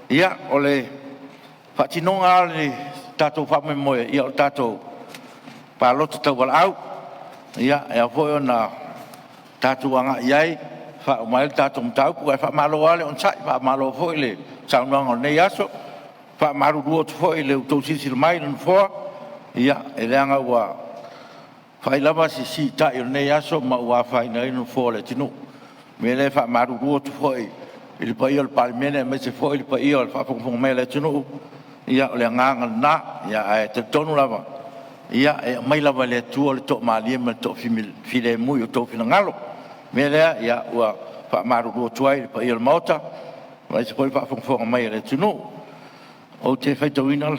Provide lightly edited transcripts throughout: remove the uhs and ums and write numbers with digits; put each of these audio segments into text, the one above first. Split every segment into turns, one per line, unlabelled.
Ia, o le faatinoga lava o le tatou faamoemoe, o le tatou palota tauvalaau. E ao foi ona tatou agai i ai e faauma ai le tatou mataupu. Ae faamalo lava le onosai, faamalo foi i le saunoaga o lenei aso. E faamalulu atu foi i le tou silasila mai i le Nofoa, e leaga ua fai lava si siita'i o lenei aso ma ua afaina ai nofoa o le atunuu. O le mea lea e faamalulu atu foi i le paia o le Palemene aemaise foi le paia o le faafogafoga mai a le atunuu, ia o le agaga lena. Ae talitonu lava, e aumai lava e le Atua le toamalie ma le toafilemu i o outou finagalo. O le mea lea ua faamalulu atu ai i le paia o le Maota aemaise foi le faafogafoga mai a le atunuu. Ou te fautuaina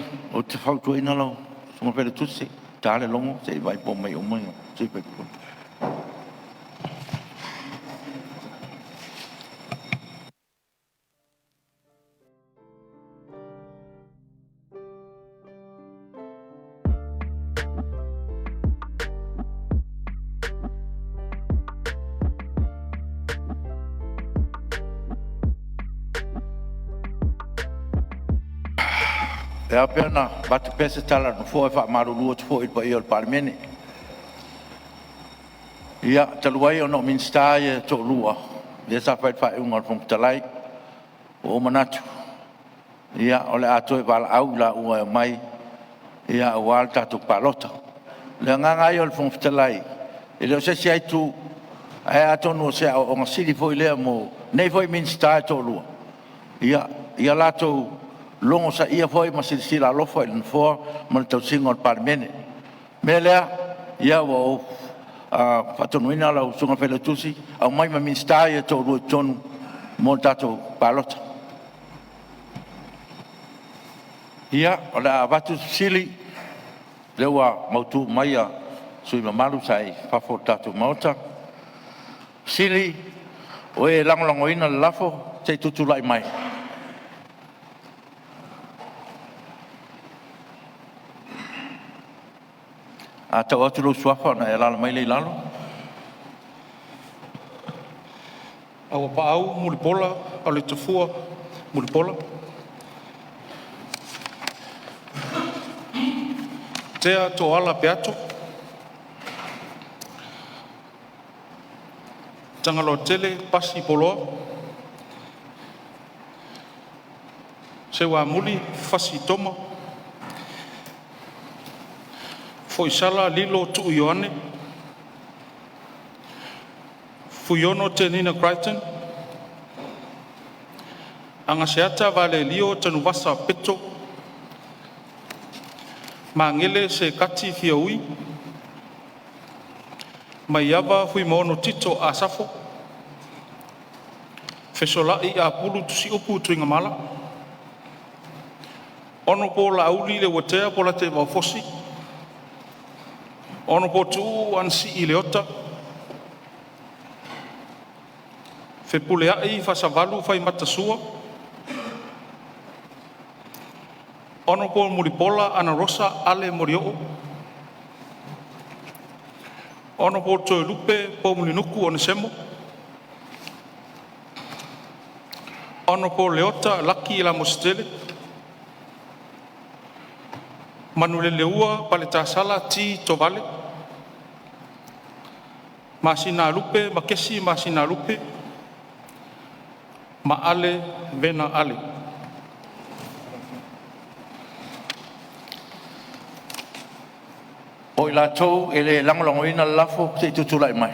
lau Susuga i le Failautusi, se i ta le logo se i vaai po o omai uma sui usufono. E ao pea ona avatu pea se tala a le Nofoa e faamalulu atu foi i le paia o le Palemene. Ia, talu ai ona o Minisita ia e toalua lea sa fai le faaiuga a le Fofoga Fetalai, ua ou manatu, o le a toe valaau i laua e omai aua le tatou palota. O le agaga lava ia o le Fofoga Fetalai, e le o se isi lava itu, ae atonu o se aoaoga sili foi lea mo nei foi Minisita e toalua, ia latou logosaia foi ma silasila alofa i le Nofoa ma le tausiga o le Palemene. O le mea lea, ia ua ou faatonuina lau Susuga i le Failautusi, aumai ma Minisita ia e toalua i totonu mo le tatou palota. Ia, o le a avatu le fesili, o lea ua mautu mai sui usufono mamalu sa i fafo o le tatou Maota. O e lagolagoina le lafo, se i tutulai mai. A tau atu lou suafa ona e alaala mai lea i lalo. 1. Auapaau Mulipola Auleitafua Mulipola. TEA Tooala Peato. TAGALOATELE Pasi Poloa. SEUAMULI Fasi Toma. FOISALA Lilo Tuu Ioane. FUIONO Tenina Crichton. Agaseata Valelio Tanuvasa Peto. MAGELE Sekati Fiaui. MAIAVA FUIMAONO Tito Asafo. FESOLAI Apulu Tusiupu Tuigamala. Hon LAULI Leuatea Polataivao Fosi. Hon TUUU Anasii Leota. FEPULEAI Fasavalu Faimata Sua. Hon MULIPOLA Anarosa Ale Molioo. Hon TOELUPE Poumulinuku Onesemo. Hon LEOTA Laki Lamositele. MANULELEUA Paletasala T. Tovale. MASINALUPE Makesi Masinalupe. MA'ALE Vena Ale. O i latou e le lagolagoina le lafo, se i tutulai mai.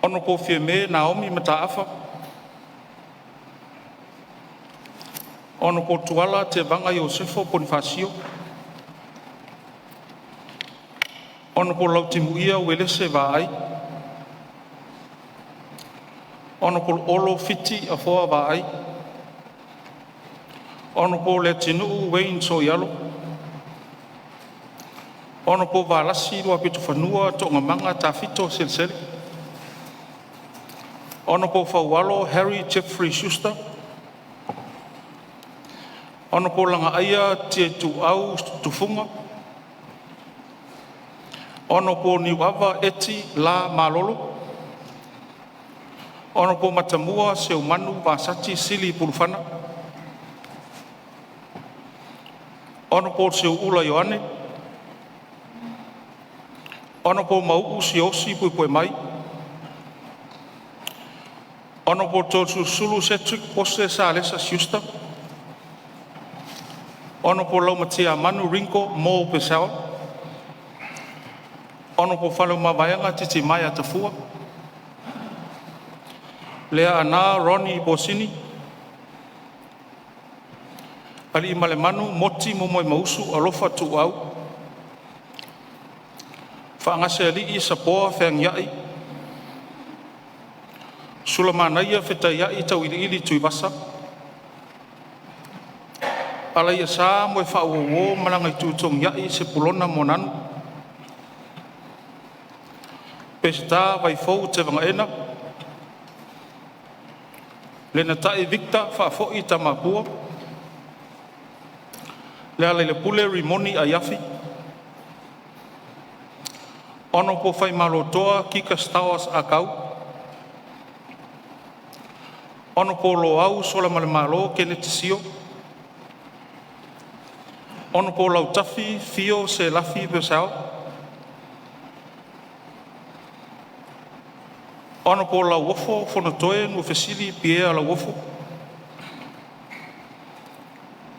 Hon FIAME Naomi Mataafa. Hon TUALA Tevaga Iosefo Ponifasio. Hon Lautimuia Uelese Vaai. Hon Olo Fiti Afoa Vaai. Hon Leatinuu Wayne Sooialo. Hon Valasi Luapitofanua Toogamaga Tafito Selesele. Hon Faualo Harry Jeffrey Schuster.
Hon Lagaaia Tiaituau Tufuga. 4. Hon Niuava Eti L. Malolo. 5. Hon Matamua Seumanu Vasati Sili Pulufana. 6. Hon Seuula Ioane. 7. Hon Mauu Siaosi Puepuemai. 8. Hon Toeolesulusulu Cedric Pose Salesa Schuster. 9. Hon Laumatiamanu Ringo M. Purcell. 10. Hon Faleomavaega Titimaea Tafua. 11. Leaana Ronnie Posini. 12. Aliimalemanu Moti Momoemausu Alofa Tuuau. 13. Faagasealii Sapoa Feagiai. 14. Sulamanaia Fetaiai Tauiliili Tuivasa. 15. Alaiasa Moefaauouo Malagaitutogiai Sepulona Moananu. 16. Peseta Vaifou Tevagaena. 17. Lenatai Victor Faafoi Tamapua. 18. Lealailepule Rimoni Aiafi. 19. Hon Faimalotoa Kika Stowers Ah Kau. 20. Hon Loau Solamalemalo Keneti Sio. 21. Hon Lautafi Fio Selafi Purcell. 22. Hon Lauofo Fonotoe Nuafesili Pierre Lauofo.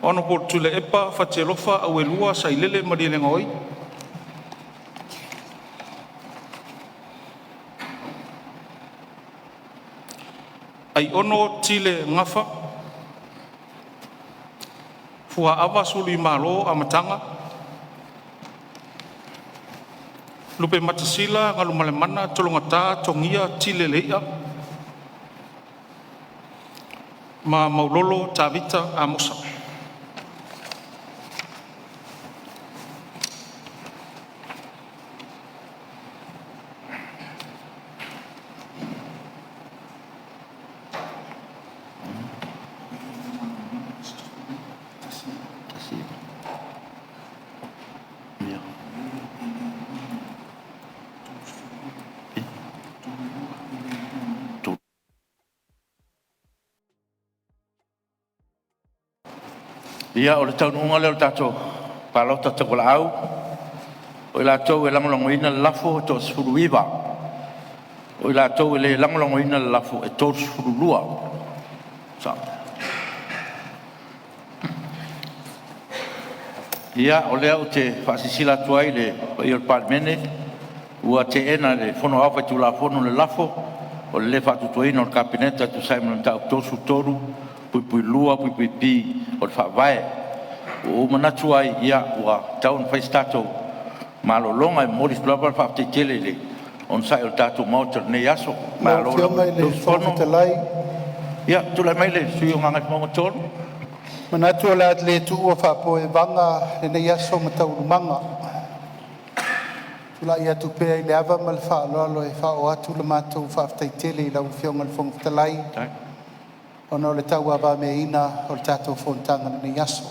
23. Hon Tuilaepa Fatialofa Auelua Sailele Malielegaoi. 24. Aiono Tile Gafa. 25. Fuaava Suluimalo Amataga. 26. Lupematasila Galumalemana Tologata Togia Tile Leia. 27. Maulolo Tavita Amosa.
Ia, o le taunuuga lea o le tatou palota tauvalaau. O i latou e lagolagoina le lafo e toa-19, o i latou e le lagolagoina le lafo e 32. Ia, o lea ou te faasilasila atu ai i le paia o le Palemene ua teena e le Fono Aoao Faitulafono le lafo o le lē Faatuatuaina o le Kapeneta e tusa ai ma le Mataupu 33(2)(b) o le Faavae. Ua ou manatu ai ua tatau ona fai se tatou malologa. E momoli atu lava le faafetai tele i le onosai o le tatou Maota i lenei aso.
Lau
Malo
Afioga i
le
le Fofoga
usufono.
Fetalai,
Ia, tulai mai le sui usufono mo Gagaifomauga 3.
e manatu o le a le tuua faapopoevaga lenei aso ma taualumaga. E tulai atu pea i le ava ma le faaaloalo e faaoo atu le matou faafetai tele i lau Afioga i le Fofoga Fetalai ona o le tauavameaina o le tatou fonotaga i lenei aso.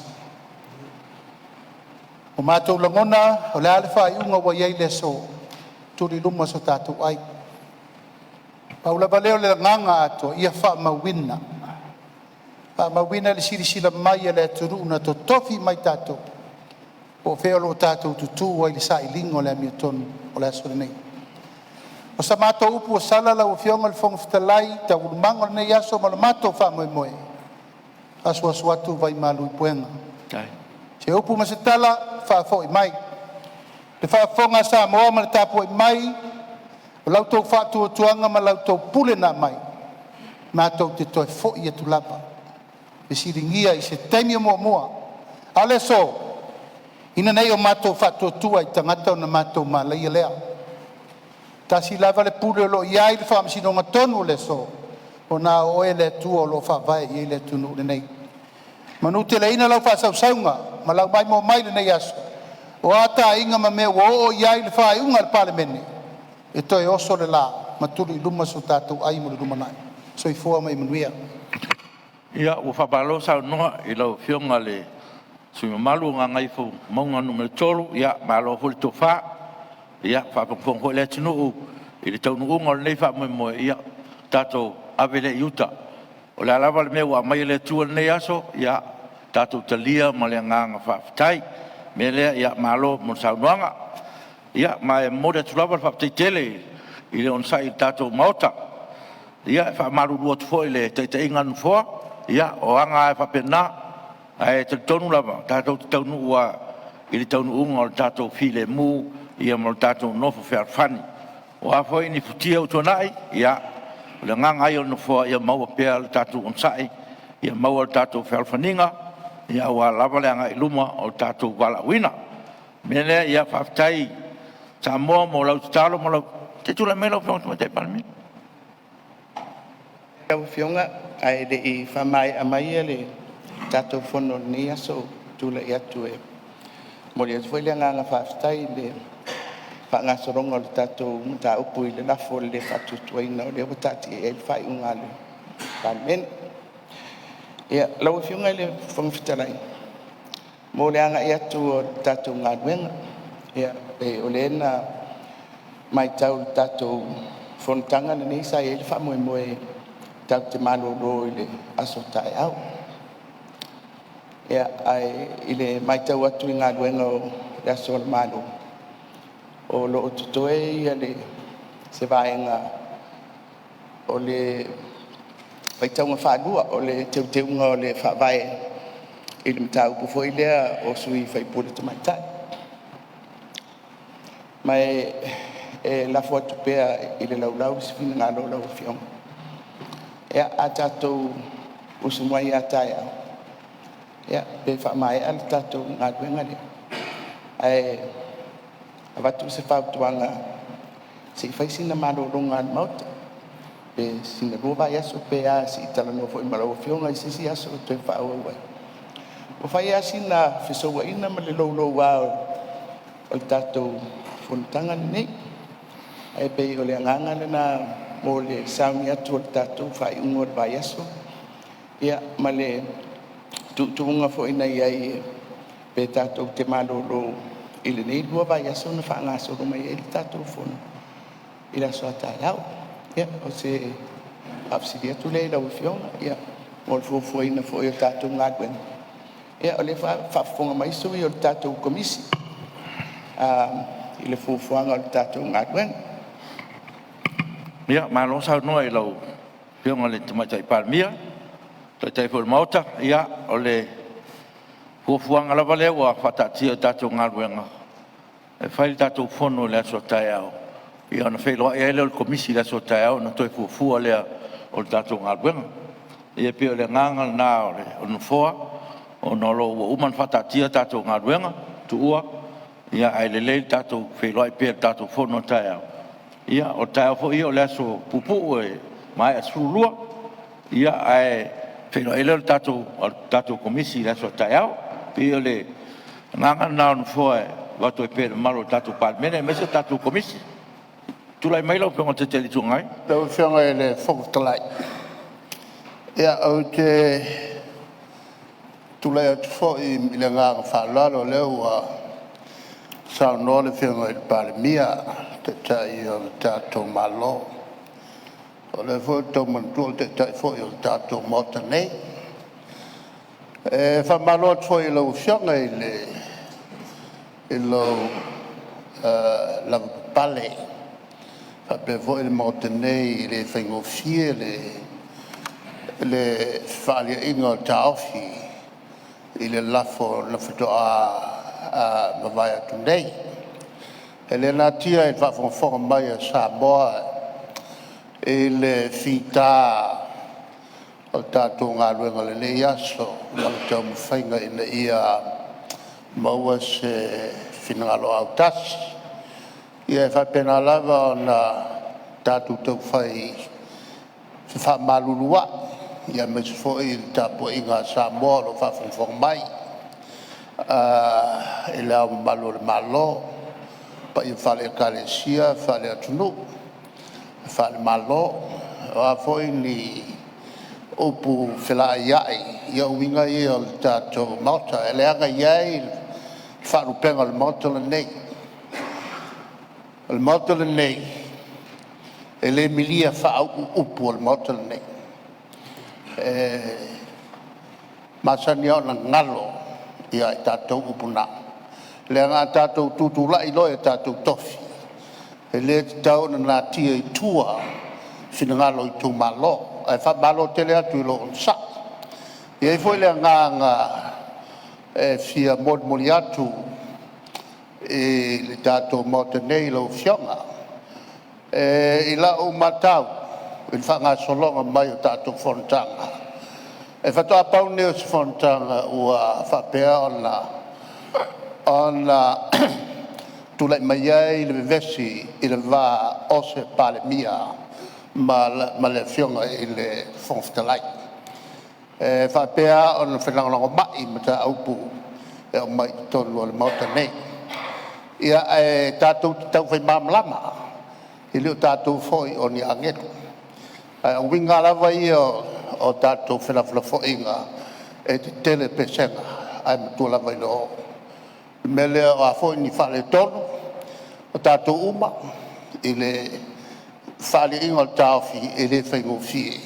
Ua matou lagona o le a le faaiuga ua i ai le aso, tuli i luma so tatou ai. Pau lava lea o le agaga atoa, ia faamauina, faamauina le silasila mai a le atunuu na totofi mai tatou, po o fea o lo o tatou tutu ai i le sailiga o le amiotonu o le aso lenei. O sa matou upu ua sala lau Afioga i le Fofoga Fetalai i taualumaga o lenei aso ma le matou faamoemoe, asuasu atu vaimalu i puega. Se upu ma se tala, faafoi mai. Le faafofoga a Samoa ma le tapuai mai a la outou faatuatuaga ma la outou pule na aumai, matou te toe foi atu lava e fesiligia i se taimi o muamua. A o le aso, ina ne i o matou faatuatua i tagata ona matou malaia lea. E tasi lava le pule o lo o i ai le faamasinoga tonu o le aso, ua na o Oe le Atua o lo o faavae i ai le atunuu lenei. Manuteleina lau faasausauga ma lau maimoa mai i lenei aso, o a taaiga ma mea ua oo i ai le faaiuga a le Palemene, e toe oso le la ma tuli i luma so tatou ai mo le lumanai. Soifua ma ia manuia.
Ia, ua faamalo saunoa i lau Afioga i le sui usufono mamalu mo Gagaifomauga 3, malo foi le tofa, faafogafoga foi le atunuu i le taunuuga o lenei faamoemoe, ia tatou ave lea i uta. O le a lava le mea ua aumai e le Atua i lenei aso, ia tatou talia ma le agaga faafetai. O le mea lea, ia malo mo le saunoaga. Ia, ma e momoli atu lava le faafetai tele i le onosai i le tatou Maota. Ia, e faamalulu atu foi i le taitaiga a le Nofoa, ia o aga lava e faapena, ae talitonu lava tatou te taunuu lava i le taunuuga o le tatou filemu ma le tatou nofo fealofani. O a foi ni futia ua tuanai, ia, o le agaga lava ia o le Nofoa ia maua pea le tatou onosai, ia maua le tatou fealofaniga aua lava le agai i luma o le tatou valaauina. O le mea lea, ia faafetai Samoa mo lau tatalo ma lau… Se i tulai mai lau Afioga i le Tamaitai Palemia. Lau Afioga ae lei faamaea maia le tatou fono i lenei aso, ou te tulai atu e momoli atu foi le agaga faafetai i le faagasologa o le tatou mataupu i le lafo o le lē Faatuatuaina o lea ua taatia i ai le faaiuga a le Palemene. Ia, lau Afioga i le Fofoga Fetalai, mo le agai atu o le tatou galuega, ia pei o lea na matau i le tatou fonotaga lenei sa i ai le faamoemoe tatou te malolo i le aso a taeao. Ia, ae i le matau atu i galuega o le aso a le Malo, o lo o totoe se vaega o le faitauga faalua o le Teuteuga o le Faavae i le mataupu foi lea o sui usufono tamaitai. Ma e lafo atu pea i le laulau se finagalo o lau Afioga, ia a tatou usu mai a taeao, pe faamaea le tatou galuega lea. Ae avatu se fautuaga se i fai sina malologa a le Maota, pe sina lua vaiaso pe a, se i talanoa foi ma lau Afioga i se isi aso e toe faaauau ai. Ua fai lava sina fesouaina ma le louloua o le tatou fonotaga lenei. Ae pei o le agaga lena mo le sauni atu o le tatou faaiuga o le vaiaso, ia ma le tuutuuga foi na i ai pe tatou te malolo i lenei lua vaiaso ona faagasolo mai ai lea o le tatou fono i le aso a taeao. Ia, o se faafesili atu lea i lau Afioga mo le fuafuaina foi o le tatou galuega. Ia o lea e faafofoga mai sui o le tatou Komisi i le fuafuaga o le tatou galuega. Ia, malo saunoa i lau Afioga i le Tamaitai Palemia, o le Taitai foi o le Maota. Ia, o le fuafuaga lava lea ua faataatia i le tatou galuega, e fai le tatou fono i le aso a taeao ona feiloai ai lea o le Komisi i le aso a taeao ona toe fuafua lea o le tatou galuega. Ia pei o le agaga lena o le Nofoa ona o lo o ua uma ona faataatia tatou galuega tuua, ae lelei le tatou feiloai pea i le tatou fono a taeao. Ia o le taeao foi ia o le aso puupuu e maea i le 12:00 ae feiloai ai lea o le tatou Komisi i le aso a taeao. E pei o le agaga lena o le Nofoa e avatu ai pea i le mamalu o le tatou Palemene aemaise le tatou Komisi. Tulai mai lau Afioga i le Taitai o le Itu Agai.
Lau Afioga i le Fofoga Fetalai, ia ou te tulai atu foi i le agaga faaaloalo, o lea ua saunoa le Afioga i le Palemia, le Taitai o le tatou Malo. O lea foi ua toe manatua o le Taitai foi o le tatou Maota nei. E faamalo atu foi i lau Afioga i lou lavapapale faapea foi le Maota nei, e le faigofie le fefaaliaiga o taofi i le lafo na faatoa mavae atu nei. E le natia i le faafogafoga mai a Samoa i le fita o le tatou galuega i lenei aso ma le taumafaiga ina ia maua se finagalo autasi. Ia e faapena lava ona tatou taufai fefaamaluluai, aemaise foi le tapuaiga a Samoa o lo o faafogafoga mai i Le Ao Mamalu o le Malo, paia faale-Ekalesia, faale-atunuu, faale-Malo. O a foi ni upu felaaiai, ia o uiga ia o le tatou Maota, e leaga e i ai le faalupega o le Maota lenei. O le Maota lenei, e le milia faauu upu a le Maota lenei. E masani lava ona galo ia i tatou upu na, leaga a tatou tutulai loa i tatou tofi, e le tatau ona natia i tua finagalo o itumalo. Ae faamalo tele atu i lou onosai. E i ai foi le agaga e fia molimoli atu i le tatou Maota nei i lau Afioga. I lau matau i le faagasologa mai o tatou fonotaga, e faatoa pau lenei o se fonotaga ua faapea ona tulai mai ai le vevesi i le va o se Palemia ma le Afioga i le Fofoga Fetalai. E faapea ona felagolagomai i mataupu e aumai i totonu o le Maota nei. Ia, ae tatou te taufai malamalama, e le o tatou foi o ni agelu. Ae o uiga lava ia o tatou felafolafoaiga, e tetele pesega ae matua lava i le oo. O le mea lea o a foi ni faaletonu o tatou uma i le fefaaliaiga o le taofi, e le faigofie,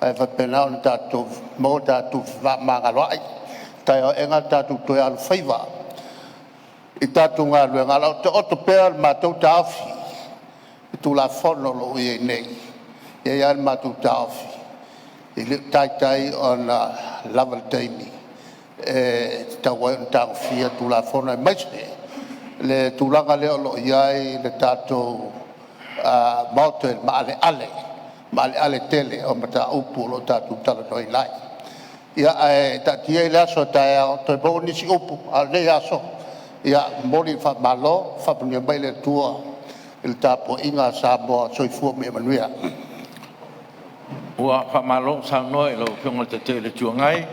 ae faapena ona tatou maua lo tatou fefaamagaloai. Taeao aena tatou toe alofaiva i tatou galuega, a o lo o taoto pea le matou taofi i Tulafono o lo o i ai nei. E i ai lava le matou taofi, e le i taitai ona lava le taimi e tatau ai ona tagofia Tulafono, aemaise le tulaga lea o lo o i ai le tatou Maota i le maaleale, maaleale tele o mataupu o lo o tatou talanoaina ai. Ia, ae taatia i le aso a taeao toe maua nisi upu, a o lenei aso, ia e momoli le faamalo, faamanuia mai le Atua i le tapuaiga a Samoa. Soifua ma ia manuia.
Ua faamalo saunoa i lau Afioga i le Taitai o le Itu Agai,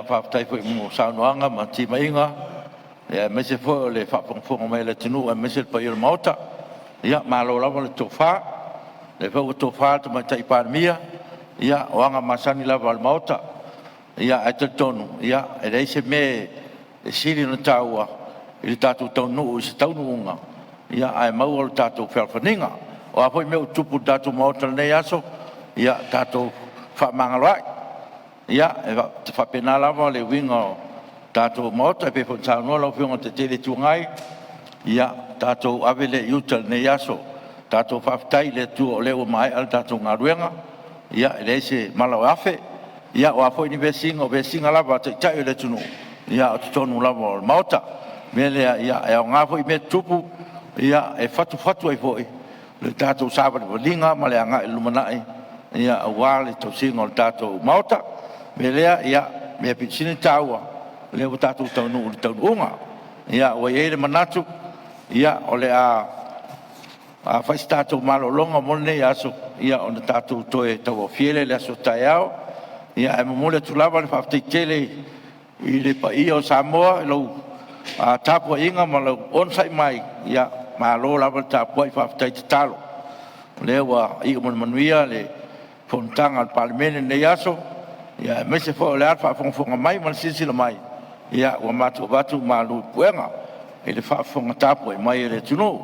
faafetai foi mo saunoaga ma timaiga aemaise foi o le faafogafoga mai a le atunuu aemaise le paia o le Maota. Ia malo lava le tofa, o lea foi ua tofa le Tamaitai Palemia, ia o aga masani lava a le Maota. Ae talitonu e leai se mea e sili ona taua i le tatou taunuu i se taunuuga ae maua lo tatou fealofaniga. O a foi mea ua tutupu i le tatou maota i lenei aso, ia tatou fefaamagaloai. E faapena lava le uiga o le tatou Maota e pei foi ona saunoa lau Afioga i le Taitai o le Itu Agai, ia tatou ave lea i uta i lenei aso. Tatou faafetai i le Atua o lea ua maea le tatou galuega, e leai se mala o afe. O a foi ni vesiga, o vesiga lava a Taitai o le atunuu, a o totonu lava o le Maota. O le mea lea, e aoga foi mea tutupu e fatufatu ai foi le tatou savalivaliga ma le agai i le lumanai aua le tausiga o le tatou Maota. O le mea lea, o le mea aupito sili ona taua, o lea ua tatou taunuu i le taunuuga. Ua i ai le manatu o le a fai se tatou malologa mo lenei aso, ona tatou toe tauaofia lea i le aso a taeao. Ae momoli atu lava le faafetai tele i le paia o Samoa i lau tapuaiga ma lou onosai mai, malo lava le tapuai faafetai tatalo. O lea ua iu ma le manuia le fonotaga a le Palemene i lenei aso, aemaise foi o le faafogafoga mai ma le silasila mai, ua matou avatu malu i puega i le faafofoga tapuai mai a le atunuu.